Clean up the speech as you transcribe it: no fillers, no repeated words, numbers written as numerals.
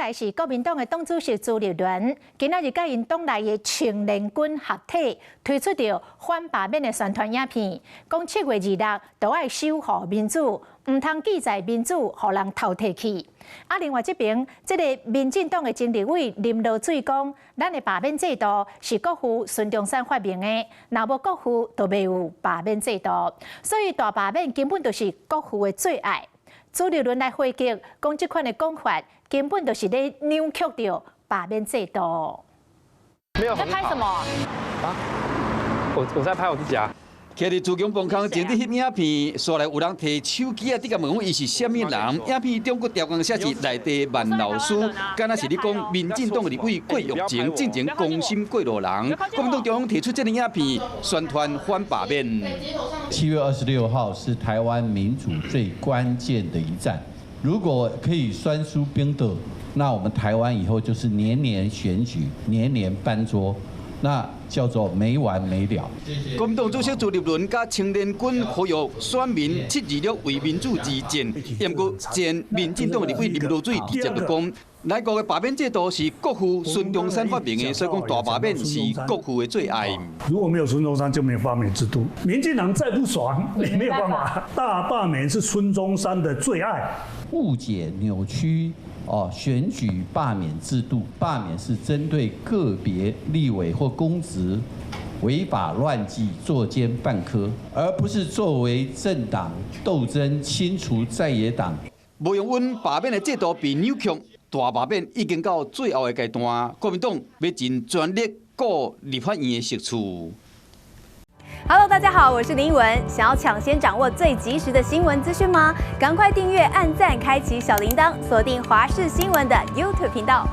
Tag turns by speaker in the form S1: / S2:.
S1: 來是國民黨的黨主席朱立倫，今仔日佮𪜶黨內的青年軍合體推出著反罷免的宣傳影片，講7月26都愛守護民主，毋通記載民主予人偷提去。啊，另外這邊，這个民進黨的前立委林濁水講，咱的罷免制度是國父孫中山發明的，若無國父就袂有罷免制度，所以大罷免根本就是國父的最愛。朱立倫來回擊，講這款的講法根本就是咧扭曲著罷免制度。
S2: 沒有。
S3: 在拍什麼？
S2: 啊？我在拍我自己啊。
S4: 徛佇自強磅空前佇翕影片，煞來有人提手機仔，佇共問講伊是啥物人？影片中閣刁工寫是內地萬老師，敢若是咧講民進黨立委郭玉晴進前公審過路人。國民黨中央提出這个影片，宣傳反罷免。
S5: 7月26號是台灣民主最關鍵的一戰，如果可以選輸反倒，那我們台灣以後就是年年選舉，年年翻桌。那叫做沒完沒了。
S4: 國民黨主席朱立倫佮青年軍呼籲選民726為民主而戰。毋過前民進黨立委林濁水直接就講，來國的罷免制度是國父孫中山發明的，所以講大罷免是國父的最愛。
S6: 如果沒有孫中山，就沒有罷免制度。民進黨再不爽，也沒有辦法。大罷免是孫中山的最愛。
S5: 誤解扭曲。哦，選舉罷免制度，罷免是針對個別立委或公職違法亂紀、作奸犯科，而不是作為政黨鬥爭清除在野黨。
S4: 無容阮罷免的制度被扭曲，大罷免已經到最後的階段，國民黨欲盡全力顧立法院的席次。
S7: Hello，大家好，我是林文。想要搶先掌握最及時的新聞資訊嗎？趕快訂閱、按讚、開啟小鈴鐺，鎖定華視新聞的 YouTube 頻道。